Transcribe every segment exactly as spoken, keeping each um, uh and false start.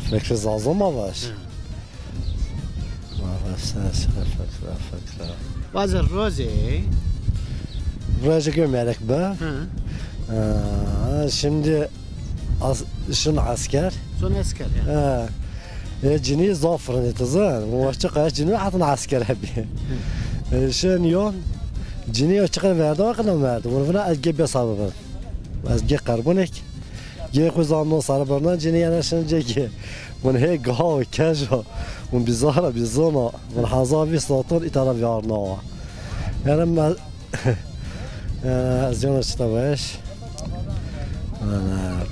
Fikri Zazo ma vaş. Hı. Ma vaş, sen şıkı fikra, fikra. Vaze rozê. Rozê gö merek be. Hı. Ee, şimdi as, şın asker. Son asker, ya. Ee, e, cini zaf fırın eti zan. Hı. Vaşçı kaya cini hatın asker abi. Hı. Ee, şın yon, cini yo çıkın verdi, o kadar verdi. Bunu buna ez ge besabı ben. Ez ge karbon ek. Gê xwu zano sare birna, cinî yena şin cê gê. Min hê gaw kej o. Min bizar a, bizon a. Min hezar vîst saton îta ra vîyarnawa. Yanî me, e, ez cana çita weş.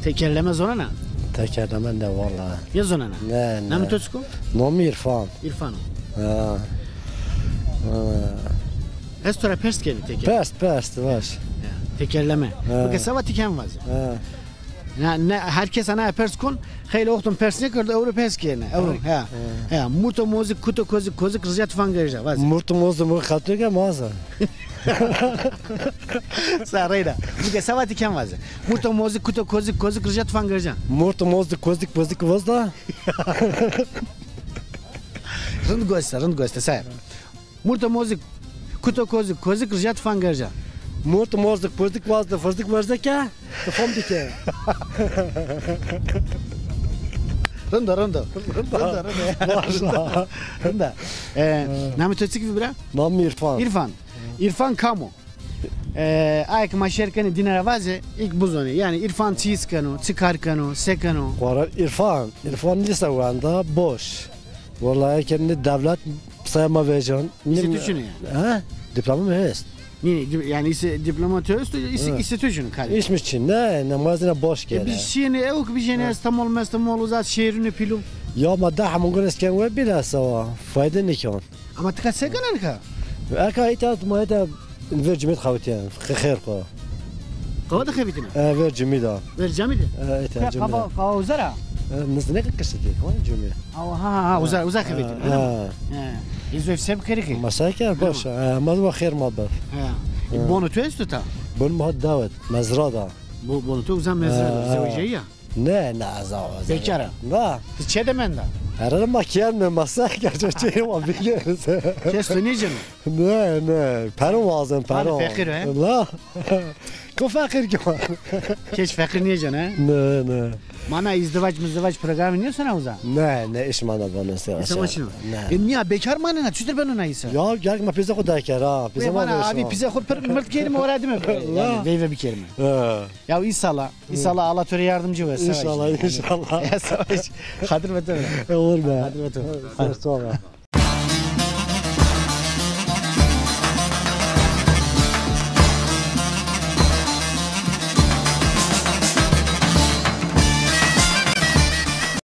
Tekerleme zonena? Tekerleme ne valla. Nêzonena? Ne, ne. Namê to çik o? Namê mi Îrfan. Îrfan o. Ha. Ha. Ez to ra pers kenî tekerleme. Pers, pers, baş. Ya, tekerleme. Ha. Bike seba ti ken vaze. Ha. Na, ne, her kes ana pers kon, xeylê oxton pers nêkerdo, ewro pers kêne. Ewro, ha. Ha. Ha, murto mozik, kuto kozik, kozik, rizya tufan gerja, vaze. Murto mozik, murto xatir ke maza. Sa reyna. Bike seba ti ken vaze. Murto mozik, kuto kozik, kozik, rizya tufan gerja. Murto mozik, kozik, kozik, vozda. Rind goste, rind goste, ser. Murto mozik, kuto kozik, kozik, rijat fan gerja. Murto mozik, pozik, vazde, fırzik, verzeke, tufam dike. Rindo, rindo. Rindo, rindo. Maşallah. Rindo. E, namê to çik vî bira? Namê mi Îrfan. Îrfan. Îrfan kam o? E, aye ke ma şêr kenê dîne ra vaze, ilk bizonê. Yanî Îrfan çi îs keno, çi kar keno, se keno? Wara Îrfan, Îrfan lîse wenda, boş. Wellahî ke nê dewlet saya ma vejin. Îsê tu çin o yanî? Ha? Diploma mi est. Nî, nî, di-, yanî îsê diploma tu est, îsê, îsê tu çin o, kalê? Îş mi çin, ne, ne, ma zîna boş kerde. E, bi şîyêne, ewk bijêne, Estemol, Mestemol, uza şêrîne pîlû. Ya ma de hemûn gun esken we bîle sewa, fayde nêken. Ama ti ka se kena nika? Eka îta ma îta ver cumîyet xewtîyen, xêr xo. Qawa de xebitîna? E, ver cumî da. Ver camî de? E, îta cumî da. Qawa, qawa uza ra? E, nizne ke kiştî. Qawa cumî. Ha, ha, ha, uza, uza xebitîna. Ha. Ha. Îzo se bikerî ki? Ma se ker, baş. E, ma wa xêr ma bif. Ha. E, bono tu esto ta? Bon ma dawet, mezra da. Bo-, bono tu uza mezra da. Ha. Zewejîya? Ne, ne, ez awa. Bekar a? Na. Ti çê de menda? Herhalde ma kiyem ne masa, gerçi çê ma biliriz. Kes to nêceno? Ne, ne, peron wazem, peron. Feqîr o, he? La. Ko feqîr ki? Kes feqîr nêceno, he? Ne, ne. Mana izdivac mizdivac programî nêsona uza? Ne, ne, iş mana bana se. Îsa ma çin o? Ne. E, nîya bekar manena, çutir beno na îsa? Ya, gerek ma pîze xo derker ha. Pîze ma mana abi, pîze xo pir mird kerîme, ora dime. La. Yanî veyve bikerîme. Ha. Ya îsala. Înşallah Allah to rê yardımcı wes. Înşallah, înşallah. Ya savaş. Xatir be to. E, olur be. Xatir be to. Ser çava.